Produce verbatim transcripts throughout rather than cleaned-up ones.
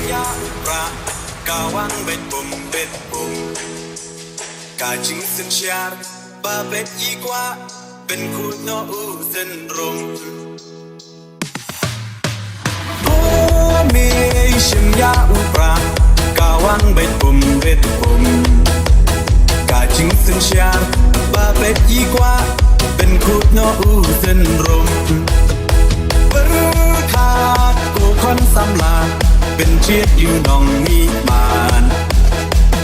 Ïa u prah ka wan beit bum beit bum. Ka jingsynshar ba beit i kwah pynkhuid noh u syndrome. Bun i shim ïa u prah ka wan beit bum beit bum. Ka jingsynshar ba beit i kwah pynkhuid noh u syndrome. Pyrkhat ko khon samla pynjied ïa u nongmihman.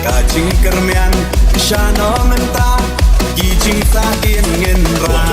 Ka jingkyrmen sha no mynta ki jingsahtien ngin rah.